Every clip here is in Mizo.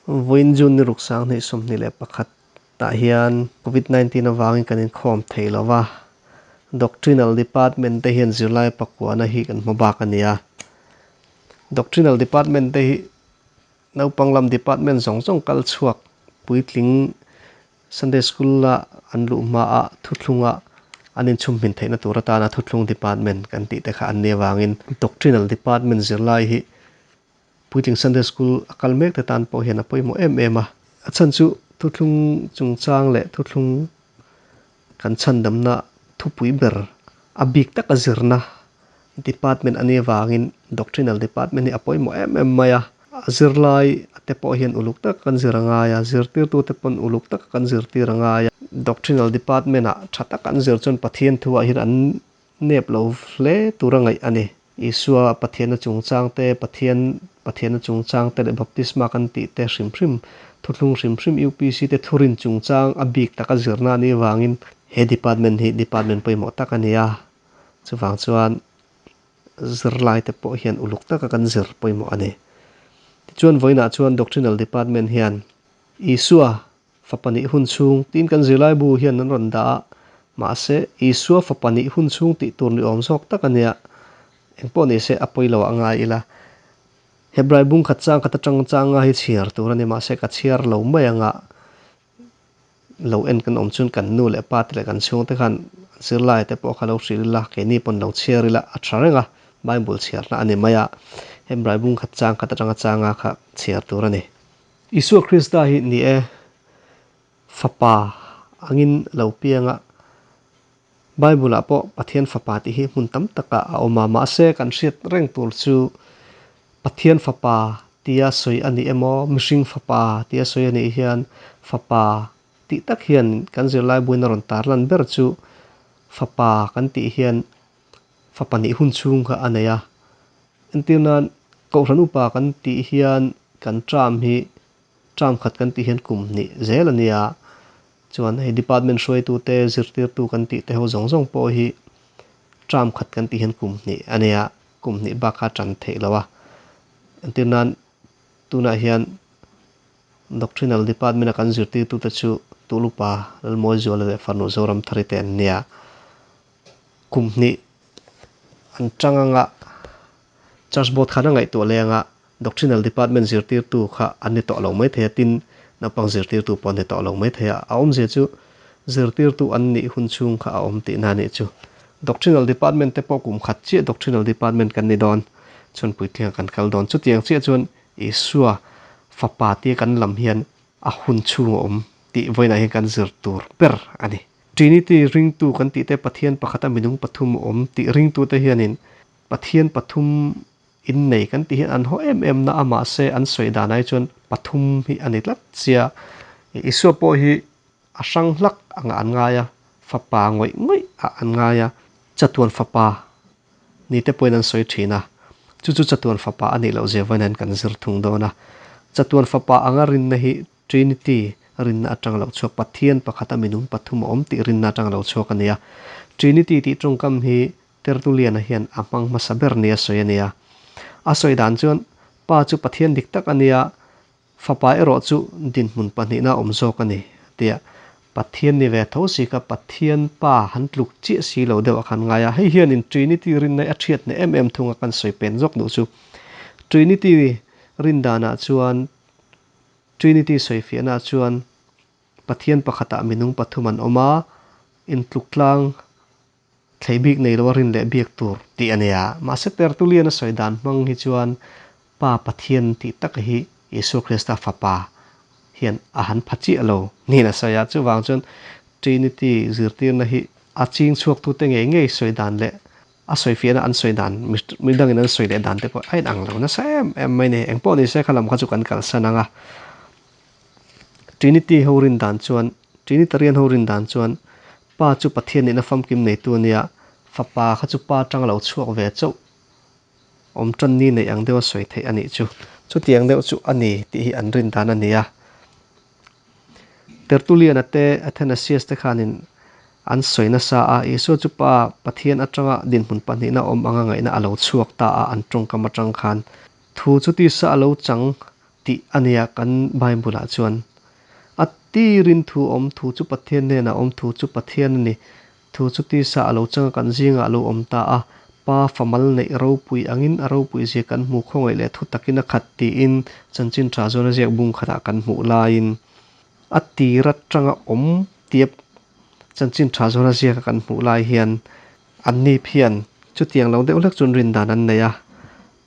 Vawiin June ni ruk 2021 ah hian Covid 19 avangin kan inkhawm thei lo va, Doctrinal Department te hian zirlai pakuana hi kan hma bak a ni a. Doctrinal Department te hi naupang lam department zawng zawng kal chhuak puitling Sunday School a an luh hmaah thuthlunga an inchhumhmin theihna tur atana thuthlung department kan tih te kha an nih avangin Doctrinal Department zirlai hi Puitling Sunday School a kal mek te tan pawh hian a pawimawh em em a. A chhan chu thuthlung chungchang leh thuthlung kan chhandamna thupui ber a bik taka zirna department a nih avangin Doctrinal Department hi a pawimawh em em mai a. A zirlai te pawh hian uluk taka kan zir a ngai a, zirtirtute pawn uluk taka kan zirtir a ngai a. Doctrinal Department ah tha taka an zir chuan Pathian thuah hian an nep lo hle tur a ngaih a ni. Isua Pathianna chungchang te, Pathian Pathianna chungchang te leh Baptisma kan tih te hrim hrim, thuthlung hrim hrim UPC te thurin chungchang a bik taka zirna a nih avangin he department hi department pawimawh tak a ni a, chuvang chuan zirlai te pawh hian uluk taka kan zir pawimawh a ni. Tichuan vawiinah chuan Doctrinal Department hian Isua Fapa nih hun chhung tiin kan zirlaibu hian an rawn dah a, mahse Isua fapa nih hun chhung tih tur ni awm zawk tak a nia. Engpawh ni se a pawi lo ah ngai ila. Hebrai bung khat chang khat atang changa hi chhiar tur a ni, mahse ka chhiar lo mai anga lo en kan awm chuan kan nu leh pa te leh kan chhungte khan zirlai te pawh kha lo hrilh ila, keini pawn lo chhiar ila a tha reng a, Bible chhiarna a ni mai a, Hebrai bung khat chang khat atanga changa kha chhiar tur a ni. Isua Krista hi ni e, Fapa angin lo piang a. Bible-ah pawh Pathian Fapa tih hi hmun tam takah a awm a, mahse kan hriat reng tur chu Pathian Fapa tia sawi a ni emaw, mihring Fapa tia sawi a nih hian Fapa tih tak hian kan zirlai buaina rawn tarlan ber chu Fapa kan tih hian Fapa nih hun chhung kha a nei a. Entir nan, Kohhran upa kan tih hian kan term hi term khat kan tih hian kum hnih zel a nia. Chuan hei department hruaitute, zirtirtu kan tih te ho zawng zawng pawh hi term khat kan tih hian kum hnih a nia. Kum hnih bak kha tan theih lo a. Entir nan, tunah hian Doctrinal Department a kan zirtirtute chu Tulupa Lalmawizuala leh Farnu Zoramthari te an nia. Kum hnih an tang anga Church Board khan a ngaihtuah leh anga Doctrinal Department zirtirtu kha an ni tawh lo mai thei a, tin naupang zirtirtu pawh an ni tawh lo mai thei a. A awmzia chu zirtirtu an nih hun chhung kha a awm tihna a nih chu. Doctrinal Department te pawh kum khat chiah Doctrinal Department kan ni dawn chuan puitlinga kan kal dawn. Chutiang chiah chuan Isua fapa tia kan lam hian a hun chhung a awm tih vawiinah hian kan zir tur ber a ni. Trinity ringtu kan tih te Pathian pakhata minung pathum awm tih ringtute hianin Pathian pathum innei kan tih hian an haw em em na a mahse an sawi dan ai chuan pathum hi a ni tlat sia. Isua pawh hi a hrang hlak angah an ngai a, fapa ngawih ngawih ah an ngai a, chatuan fapa ni te pawhin an sawi thin a, chu chu chatuan fapa a nih loh zia vawiin hian kan zir thung dawn a. Chatuan fapa anga rinna hi Trinity rinna atang lo chhuak Pathian pakhata minung pathum a awm tih rinna atang lo chhuak a ni a. Trinity tih tawngkam hi Tertullian-a hian a hmang hmasa ber nia sawi a ni a. A sawi dan chuan Pa chu Pathian dik tak a nia, Fapa erawh chu dinhmun pahnihna a awm zawk a ni tia Pathian ni ve tho si kha Pathian Pa han tluk chiah si lo deuh a khan ngai a. Hei hianin Trinity rinna hi a thiat hneh em em thung a kan sawi pen zawk duh chu. Trinity rin danah chuan Trinity sawifiahnaah chuan Pathian pakhatah minung pathum an awm a, intluktlang thlei bik nei loa rin leh biak tur tih a nia. Mahse Tertullian a sawi dan hmang hi chuan Pa Pathian tih tak hi Isua Krista Fapa hian a han pha chiah lo niin a sawi a. Chuvang chuan Trinity zirtirna hi a ching chhuaktute ngei ngei sawi dan leh A sawifiahna an sawi dan, midangin an sawi leh dan te pawh a inang lo nasa em em mai ni. Engpawh ni se kha lam kha chu kan kalsan ang a. Trinity ho rin dan chuan, Trinitarian ho rin dan chuan Pa chu Pathian nihna famkim neitu a nia, Fapa kha chu Pa atanga lo chhuak ve chauh awm tan ni neih ang deuha sawi theih a nih chu. Chutiang deuh chu a ni tih hi an rin dan a ni a. Tertullian-a te, Athanasius te khanin an sawi nasa a, Isua chu Pa Pathian atanga dinhmun pahnihna awm anga ngaihna a lo chhuak ta a, an tawngkam atang khan. Thu chu tisa a lo chang, tih a nia kan Bible-ah chuan. A tirin thu awm, thu chu Pathian hnenah awm, thu chu Pathian a ni. Thu chu tisa a lo changa kan zingah a lo awm ta a, Pa famal neih ropui angin a ropui zia kan hmu khawngaih leh thu takin a khat tiin chanchin tha zawn a ziak bung khatah kan hmuh laiin a tir atanga awm tia chanchin tha zawn a ziaka kan hmuh lai hian an nip hian chutiang lo deuh hlek chuan rin dan an nei a,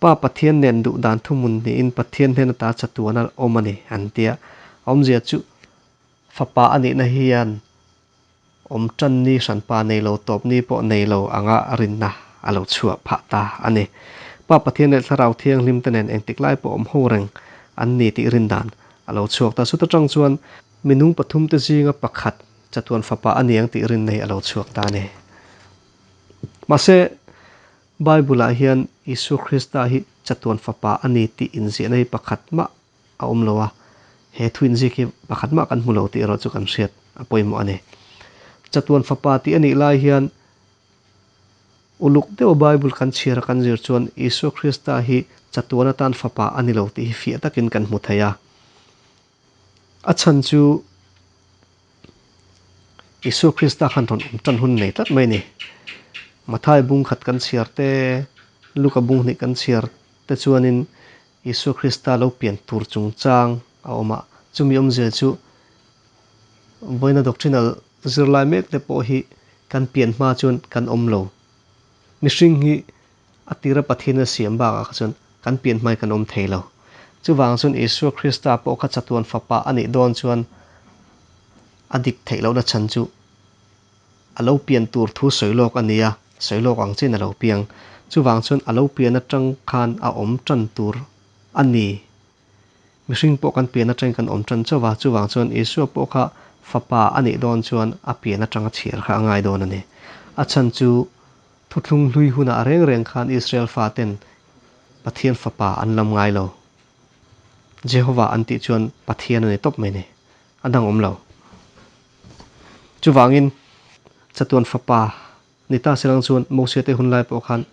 Pa Pathian nen duh dan thuhmun niin Pathian hnen ata chatuan a awm a ni an tia. A awmzia chu fapa a nihna hian Awm tan ni hranpa nei lo, tawp ni pawh nei lo anga rinna a lo chhuah phah ta a ni. Pa Pathian leh Thlarau Thianghlim te nen engtik lai pawh awm ho reng an ni tih rindan a lo chhuak ta. Chuta tang chuan minung pathum te zinga pakhat chatuan fapa a niang tih rinna hi a lo chhuak ta a ni. Mahse, Bible-ah hian Isua Krista hi chatuan fapa a ni tih inziahna hi pakhat mah a awm lo a, he thu inzik hi pakhat mah kan hmu lo tih erawh chu kan hriat a pawimawh a ni. Chatuan fapa tih a nih lai hian uluk deuha Bible kan chhiar a kan zir chuan Isua Krista hi chatuan atan fapa a ni lo tih hi fiah takin kan hmu thei a. A chhan chu Isua Krista khan rawn awm tan hun nei tlat mai a ni. Mathai bung khat kan chhiar te, Luka bung hnih kan chhiar te chuanin Isua Krista lo pian tur chungchang a awm a, chumi awmzia chu vawiina doctrinal zirlai mek te pawh hi kan pian hma chuan kan awm lo. Mihring hi a tira Pathian a siam bakah kha chuan kan pian hma hi kan awm thei lo. Chuvang chuan Isua Krista pawh kha chatuan fapa a nih dawn chuan a dik theih lohna chhan chu A lo pian tur thu sawi lawk a nia, sawi lawk ang chin a lo piang. Chuvang chuan a lo pian atang khan a awm tan tur a ni. Mihring pawh kan pian atangin kan awm tan chauh va, chuvang chuan Isua pawh kha fapa a nih dawn chuan a pian atanga chhiar kha a ngai dawn a ni. A chhan chu thuthlung hlui hunah reng reng khan Israel faten Pathian fapa an lam ngai lo. Jehovah an tih chuan Pathian a ni tawp mai ni. A dang awm lo. Chuvangin, chatuan fapa ni ta silang chuan Mosia te hun lai pawh khan,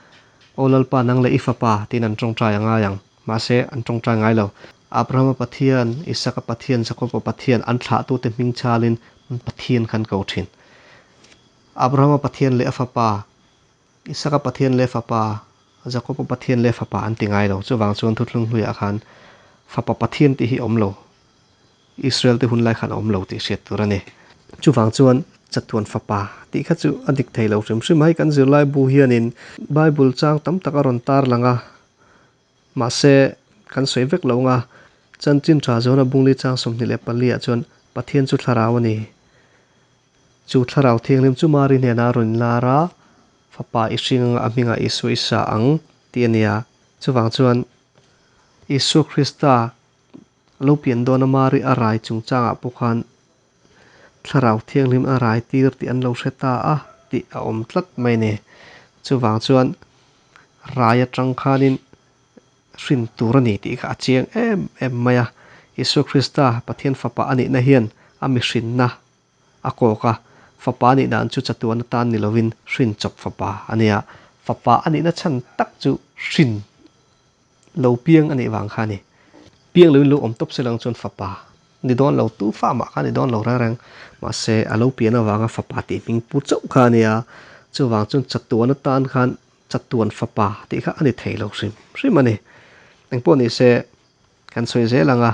Aw Lalpa, nang leh i fapa, tiin an tawngtai a ngai ang. Mahse, an tawngtai ngai lo. Abrahama Pathian, Isaka Pathian, Jakoba Pathian, an thlahtute hming chalin Pathian kha an ko thin. Abrahama Pathian leh a fapa, Isaka Pathian leh fapa, Jakoba Pathian leh fapa an ti ngai lo. Chuvang chuan thuthlung hluiah khan fapa Pathian tih hi awm lo. Israel te hun lai khan a awm lo tih hriat tur a ni. Chuvang chuan chatuan fapa tih kha chu a dik thei lo hrim hrim a, hei kan zirlai bu hianin Bible chang tam tak a rawn tar lang a, mahse kan sawi vek lo ang a, chanchin tha Johana bungli chang 24 ah chuan Pathian chu thlarau a ni. Chu thlarau thianghlim chu Mari hnenah a rawn inlar a, fapa i hring anga a hmingah Isua i sa ang tih a ni a. Chuvang chuan Isua Krista Lo pian dawna Mari a rai chungchangah pawh khan Thlarau Thianghlim a rai tir tih an lo hre ta a tih a awm tlat mai a ni. Chuvang chuan rai atang khanin hrin tur a ni tih kha a chiang em em mai a. Isua Krista Pathian Fapa a nihna hian a mihrinna a kawk a, fapa nih dan chu chatuan atan ni lovin hrin chawp fapa a nia. Fapa a nihna chhan tak chu hrin Lo piang a nih vang kha a ni. Piang loin lo awm tawp se lang chuan fapa ni dawn lo, tu fa mah kha ni dawn lo reng reng. Mahse, a lo pian avanga fapa tih hming pu chauh kha a nia. Chuvang chuan chatuan atan khan chatuan fapa tih kha a ni thei lo hrim hrim a ni. Engpawh ni se, kan sawi zel ang a,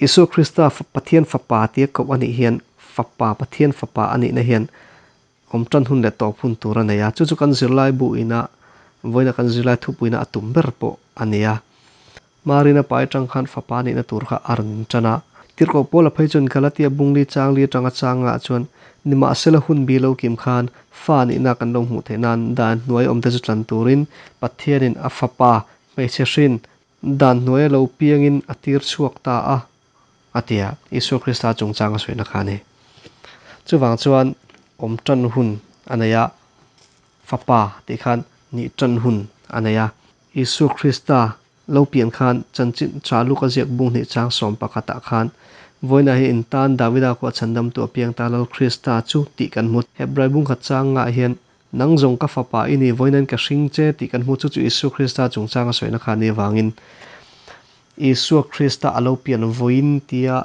Isua Krista Pathian fapa tia koh a nih hian fapa, Pathian fapa a nihna hian Awm tan hun leh tawp hun tur a nei a, chu chu kan zirlai bu ina vawiina kan zirlai thupuina a tum ber pawh a ni a. Marina pa atang khan fapa nihna tur kha a rawn in tan a. Tirhkoh Paula phei chuan Galatia bungli changli atanga changah chuan nimahsela hun bi lo kim khan fa nihna kan lo hmuh theih nan dan hnuai awmte chu tlan turin Pathianin a fapa hmeichhe hrin dan hnuaia lo piangin a tir chhuak ta a. A ti a, Isua Krista chungchang a sawina kha a ni. Chuvang chuan awm tan hun a nei a, Fapa tih khan nih tan hun a nei a. Isua Krista lo pian khan chanchin tha Luka ziak bung hnih chang sawm pakhatah khan, Vawiinah hi in tan Davida khuah chhandamtu a piang ta Lal Krista chu tih kan hmu. Hebrai bung khat changah hian, Nang zawng ka fapa i ni, vawiin ka hring che tih kan hmu chu chu Isua Krista chungchang a sawina kha a nih avangin. Isua Krista a lo pian vawiin tia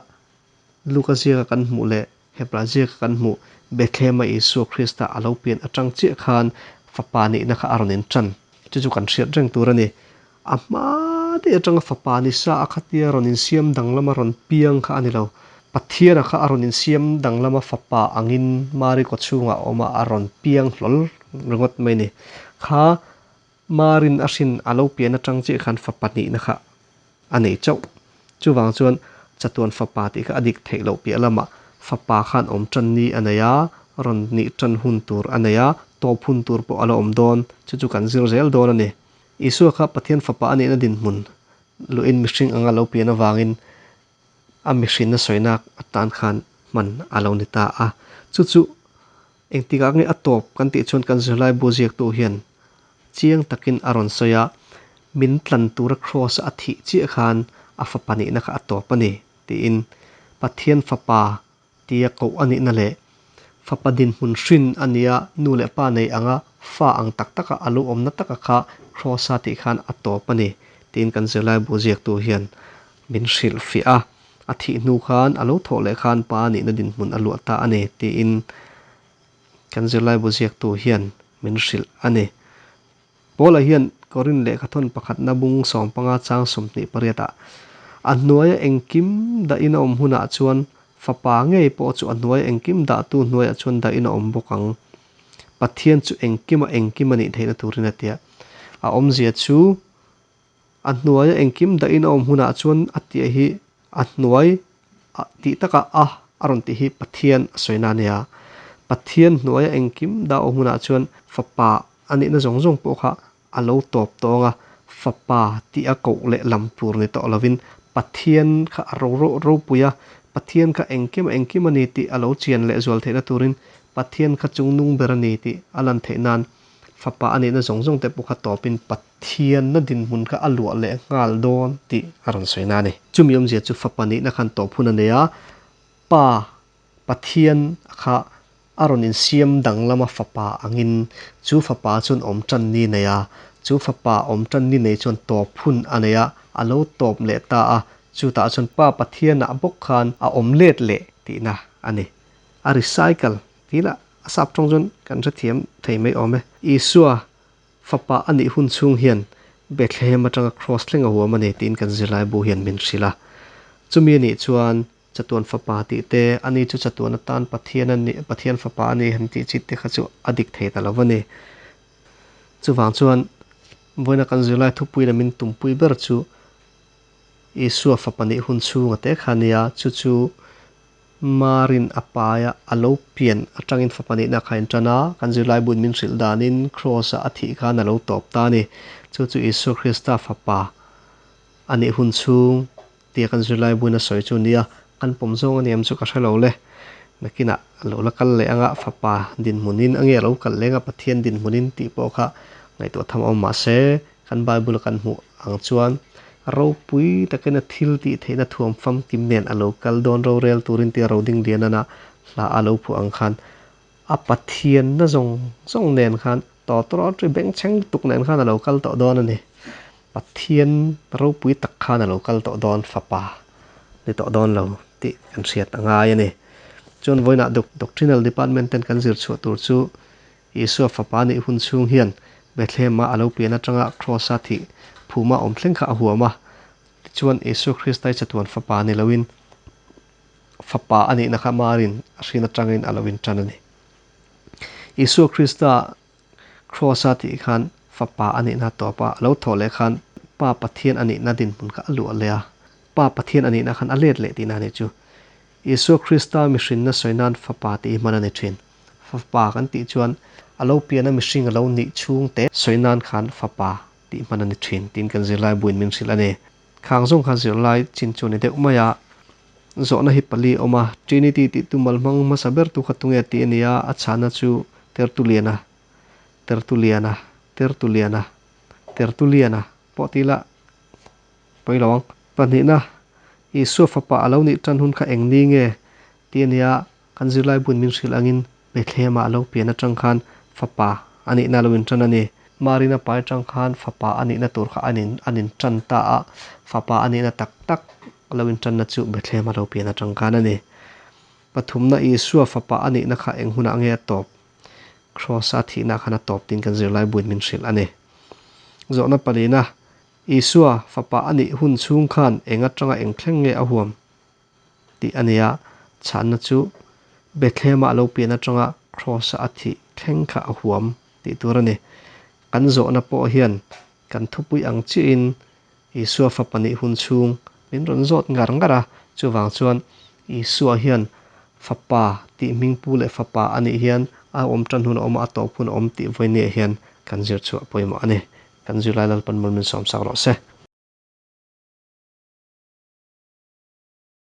Luka ziaka kan hmuh leh Hebrai ziaka kan hmuh Bethlehem-a Isua Krista a lo pian atang chiah khan fapa nihna kha a rawn intan. Chu chu kan hriat reng tur a ni. A hma daih atanga fapa ni sa a khatia rawn insiam danglama rawn piang kha a ni lo. Pathiana kha a rawn insiam danglama fapa angin Mari kawchhungah a awm a, a rawn piang hlawl ringawt mai a ni. Kha Marin a hrin a lo pian atang chiah khan fapa nihna kha a nei chauh. Chuvang chuan chatuan fapa tih kha a dik theih loh piah lamah fapa khan awm tan ni a nei a, rawn nih tan hun tur a nei a, tawp hun tur pawh a la awm dawn. Chu chu kan zir zel dawn a ni. Isua kha Pathian fapa a nihna dinhmun luhin mihring anga lo pian avangin a mihrinna sawina atan khan hman a lo ni ta a. Chu chu Engtikah nge a tawp kan tih chuan kan zirlaibu ziaktu hian chiang takin a rawn sawi a, min tlan tura Kraws a thih chiah khan a fapa nihna kha a tawp a ni tiin Pathian fapa tia koh a nihna leh fapa dinhmun hrin a nia nu leh pa nei anga fa ang tak taka a lo awmna taka kha Kraws a tih khan a tawp a ni tiin kan zirlaibu ziaktu hian min hrilhfiah a. A thih hnu khan a lo thawh leh khan pa nihna dinhmun a luah ta a ni tiin kan zirlaibu ziaktu hian min hrilh a ni. Paula hian Korin lehkhathawn pakhatna bung 15 chang 28 ah a hnuaia engkim dahin a awm hunah chuan fapa ngei pawh chu a hnuaia engkim dahtu hnuaiah chuan dahin a awm bawk ang. Pathian chu engkima engkim a nih theihna turin a ti a. A awmzia chu A hnuaia engkim dahin a awm hunah chuan a tih hi a hnuai tih takah a a rawn tih hi Pathian a sawi na a nia. Pathian hnuaia engkim dah a awm hunah chuan fapa a nihna zawng zawng pawh kha a lo tawp tawng a, fapa tih a koh leh lam tur ni tawh lovin Pathian kha a ro ropui a, Pathian kha engkim a engkim a ni tih a lo chian leh zual theihna turin Pathian kha chungnung ber a ni tih a lan theih nan Fapa a nihna zawng zawng te pawh kha tawpin Pathianna dinhmun kha a luah leh nghal dawn tih a rawn sawi na a ni. Chumi awmzia chu fapa nihna khan tawp hun a nei a, Pa, Pathian, kha a rawn insiam danglam a fapa angin chu fapa chuan awm tan ni nei a, chu fapa awm tan ni nei chuan tawp hun a nei a, a lo tawp leh ta a, chutah chuan Pa Pathianah bawk khan a awm let leh tihna a ni. A recycle Tih lah a sap tawng chuan kan hrethiam thei mai awm e. Isua fapa a nih hun chhung hian Bethlehem atanga Kraws thleng a huam a ni tiin kan zirlaibu hian min hrilh a. Chumi a nih chuan chatuan fapa tih te, ani chu chatuan atan Pathian a nih, Pathian fapa a ni han tih chit te kha chu a dik thei ta lo va ni. Chuvang chuan vawiina kan zirlai thupuiin a min tumpui ber chu Isua fapa nih hun chhunga te kha a nia, chu chu Marin a paia a lo pian atangin fapa nihna kha a intan a, kan zirlaibuin min hrilh danin Kraws-a a thih khan a lo tawp ta a ni. Chu chu Isua Krista fapa a nih hun chhung tia kan zirlaibuin a sawi chu a nia, kan pawm zawng a ni em chu ka hre lo le. Nakinah a lo la kal leh anga fapa dinhmunin a nge a lo kal leng a Pathian dinhmunin tih pawh kha ngaihtuah tham a awm mahse Kan Bible kan hmuh ang chuan ropui takin a thil tih theihna thuam famkim nen a lo kal dawn rorel turin tia Roding Lianana hla a lo phuah ang khan a Pathianna zawng zawng nen khan tawtawrawtri bengchheng lutuk nen khan a lo kal tawh dawn a ni. Pathian ropui tak khan a lo kal tawh dawn fapa ni tawh dawn lo tih kan hriat a ngai a ni. Chuan vawiinah Doctrinal Department ten kan zir chhuah tur chu Isua fapa nih hun chhung hian Bethlehem-a a lo pian atanga Kraws-a thih phuma awm thleng kha a huam a. Tichuan, Isua Krista-i chatuan fapa ni loin fapa a nihna kha Marin a hrin atangin a lo intan a ni. Isua Krista Kraws-a tih khan fapa a nihna a tawp a, a lo thawh leh khan Pa Pathian a nihna dinhmun kha a luah leh a, Pa Pathian a nihna khan a let leh tihna a nih chu. Isua Krista mihrinna sawi nan fapa tih hi hman a ni thin. Fapa kan tih chuan a lo piana mihring a lo nih chhung te sawi nan khan fapa tih hman a ni thin tiin kan zirlai buin min hrilh a ni. Khang zawng kha zirlai chin chu a ni deuh mai a. Zawhna hi pali a awm a, Trinity tih tu mal hmang hmasa ber tu kha tunge tih a ni a, a chhana chu Tertuliana, Tertuliana, Tertuliana, Tertuliana pawh ti ila pawi lo ang. Pahnihna, Isua fapa a lo nih tan hun kha eng ni nge tih a ni a, Kan zirlai bun min hrilh angin Bethlehem-ah a lo pian atang khan fapa a nihna a lo intan a ni. Marina pai atang khan fapa a nihna tur kha an in an intan ta a, fapa a nihna tak tak lo intanna chu Bethlehem a lo pian atang khan a ni. Pathumna Isua fapa a nihna kha eng hunah nge a tawp? Kraws-a thihna khan a tawp tiin kan zirlai buin min hrilh a ni. Zawhna palina, Isua fapa a nih hun chhung khan eng atanga eng thleng nge a huam? Tih a ni a, chhanna chu Bethlehem-a a lo pian atanga Kraws-a a thih thleng kha a huam tih tur a ni. Kan zawhna pawh hian kan thupui ang chiahin Isua fapa nih hun chhung min rawn zawt ngar ngar a, chuvang chuan Isua hian Fapa tih hmingpu leh Fapa a nih hian a awm tan hun a awm a, a tawp hun a awm tih vawinia hian kan zir chhuah pawimawh a ni. Kan zirlai Lalpan mawlh min sawmsak rawh se.